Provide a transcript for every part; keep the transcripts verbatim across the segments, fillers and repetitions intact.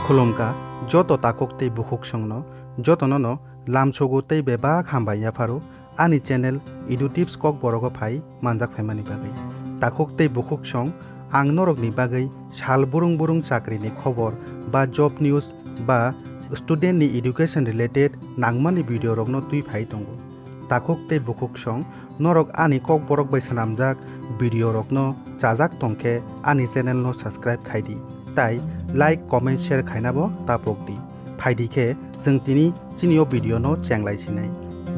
Khulumkha joto takhuk tei bukhuksongno, jotono no lamsogo tei bebak hambai yapharo ani channel Edu Tips Kokborogo phai manjak phaimani bagwi. Takhuk tei bukhuksong, ang norokni bagwi sal burung burung chakrini khobor ba job news ba student ni education related nangmani video rokno twi phai tongo. Takhuk tei bukhuksong, norok ani Kokborok bai swnamjak video rokno chajak tongkhe ani channel no subscribe khaidi, tai like, comment, share khainabo tapokdi. Phaidi khe chwng tini chini o video no chenglai sinai.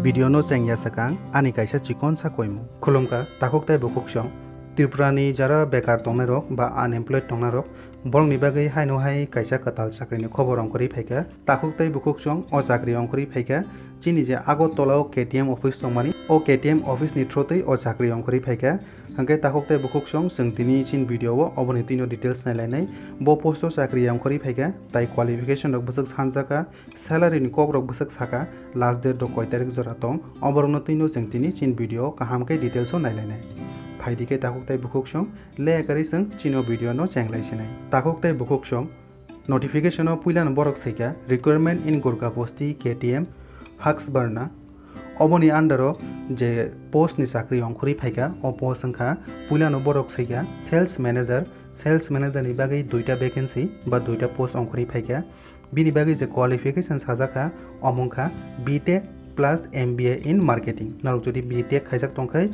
Video no chengya swkang ani kaisa chikonsa koimung. Khulumkha takhuk tei bukhuksong, Tripura ni jara bekar tongnairok ba unemployed tongnairok, borokni bagwi haino hai kaisa kwtal chakrini khobor ongkhorwi phaikha. Takhuk tei bukhuksong, o chakri ongkhorwi phaikha chini je Agartala o K T M office tongmani, o K T M office ni through twi o chakri ongkhorwi phaikha. Hwnkhe takhuk tei bukhuksong, chwng tini chini video o oboni twino details nailainai. Bo post o chakri ongkhorwi phaikha, tai qualification rok bwswk sanjakha, salary ni kok rok bwswk sakha, last date rok koi tarik jora tong, oborokno twino chwng tini chini video o kaham khe details o nailainai. Phaidi khe takhuk tei bukhuksong, le kwrwi chwng chini o video no chenglai sinai. Takhuk tei bukhuksong, notification o puilano borok swikha, "Requirement in Gorkha Bosti K T M Haksbarna." Oboni under o je post ni chakri ongkhorwi phaikha, o post wngkha, puilano borok swikha sales manager. Sales manager ni bagwi duita vacancy ba duita post ongkhorwi phaikha. Bini bagwi je qualification sajakha, omo wngkha B Tech plus M B A in marketing. Norok jodi B Tech khaijak tongkhai,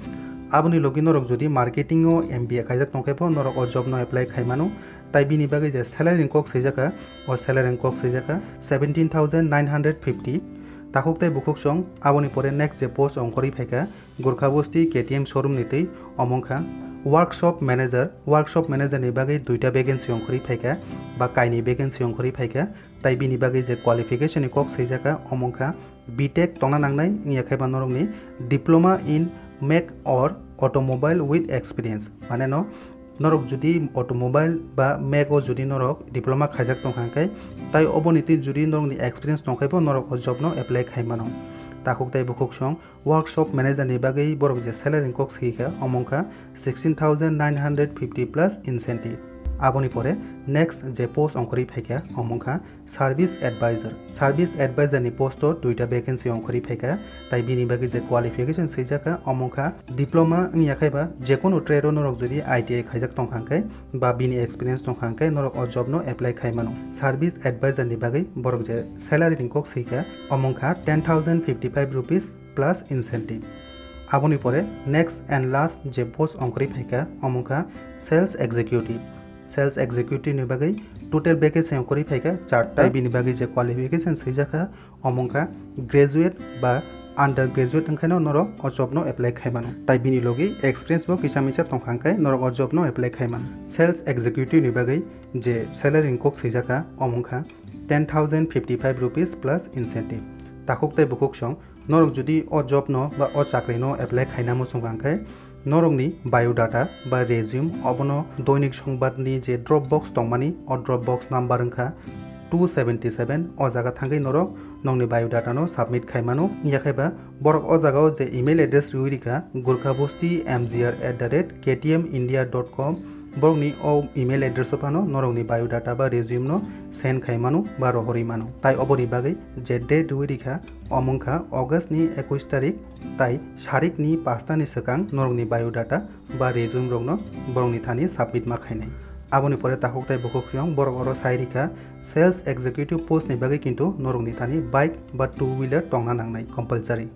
aboni logi norok jodi marketing o M B A khaijak tongkhai bo norok o job no apply khaimano. Tai bini bagwi je salary ni kok swijakha, o salary ni kok swijakha seventeen thousand nine hundred fifty. Takhuk tei bukhuksong, aboni pore next je post ongkhorwi phaikha, Gorkha Bosti K T M showroom ni twi, omo wngkha workshop manager. Workshop manager ni bagwi duita vacancy ongkhorwi phaikha ba kainwi vacancy ongkhorwi phaikha. Tai bini bagwi je qualification ni kok swijakha, omo wngkha B Tech tongna nangnai, wngya khe ba norokni diploma in make or automobile with experience. Mane no norok jodi automobile ba make o jodi norok diploma khaijak tongkha hwnkhe, tai oboni twi jodi norokni experience tongkhai bo norok o job no apply khaimano. Takhuk tei bukhuksong, workshop manager ni bagwi borok je salary ni kok swi kha, omo wngkha sixteen thousand nine hundred fifty plus incentive. Aboni pore next je post ongkhorwi phaikha, omo wngkha service advisor. Service advisor ni post o duita vacancy ongkhorwi phaikha, tai bini bagwi je qualification swijakha, omo wngkha diploma wngya khe ba jekunu trade o norok jodi I T I khaijak tongkha hwnkhe ba bini experience tongkha hwnkhe norok o job no apply khaimano. Service advisor ni bagwi borok je salary ni kok swikha, omo wngkha ten thousand fifty five rupees plus incentive. Aboni pore next and last je post ongkhorwi phaikha, omo wngkha sales executive. Sales executive ni bagwi total vacancy ongkhorwi phaikha charta. Tai bini bagwi je qualification swijakha, omo wngkha graduate ba undergraduate wngkhaino norok o job no apply khaimano. Tai bini logi experience bo kisa misa tongkha hwnkhe norok o job no apply khaimano. Sales executive ni bagwi je salary ni kok swijakha, omo wngkha ten thousand fifty five rupees plus incentive. Takhuk tei bukhuksong, norok jodi o job no ba o chakri no apply khaina muchung kha hwnkhe, norokni biodata ba resume obono Doinik Songbad ni je drop box tongmani, o drop box number wngkha two seventy seven, o jaga thangwi norok nokni biodata no submit khaimano. Wngya khe ba borok o jaga o je email address riwi rikha, gorkhabosti M G R at the rate K T M India dot com, borokni o email address o phano norokni biodata ba resume no send khaimano ba rohorwi mano. Tai oboni bagwi je date riwi rikha, omo wngkha August ni ekush tarik, tai sarik ni pasta ni swkang norokni biodata ba resume rokno borokni thani submit ma khainai. Aboni pore takhuk tai bukhuk siyong borok oro sai rikha, sales executive post ni bagwi kintu norokni thani bike ba two wheeler tongna nangnai compulsory.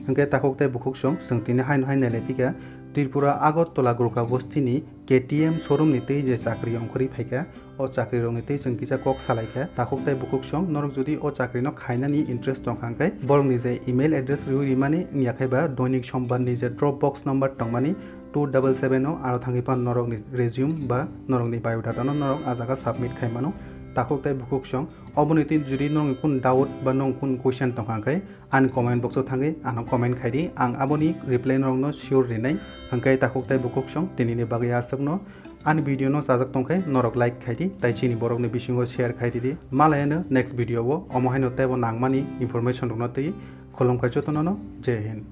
Hwnkhe takhuk tai bukhuk song chwng tini haino hai nailai phikha, Tripura Agartala Gorkha Bosti ni K T M showroom ni twi je chakri ongkhorwi phaikha, o chakri rokni twi chwng kisa kok salaikha. Takhuk tai bukhuk song norok jodi o chakri no khainani interest tongkha hwnkhe, borokni je email address riwi rimani, wngya khe ba Doinik Sombad ni je drop box number tongmani two double seven o, aro thangwi phano norokni resume ba norokni biodata no norok a jaga submit khai mano. Takhuk tai bukhuk song, oboni twi jodi norokni kun doubt ba norok kun question tongkha hwnkhe, ani comment box o thangwi ano comment khai di, ang aboni reply norokno sure rinai. Hwnkhe takhuk tai bukhuk song, tinini bagwi aswkno. Ani video no chajak tongkhe norok like khai di, tai chini borokni bisingo share khai di di. Malayano next video o omo haino teibo nangmani information rokno twi. Khulumkha jotono, Jai Hind.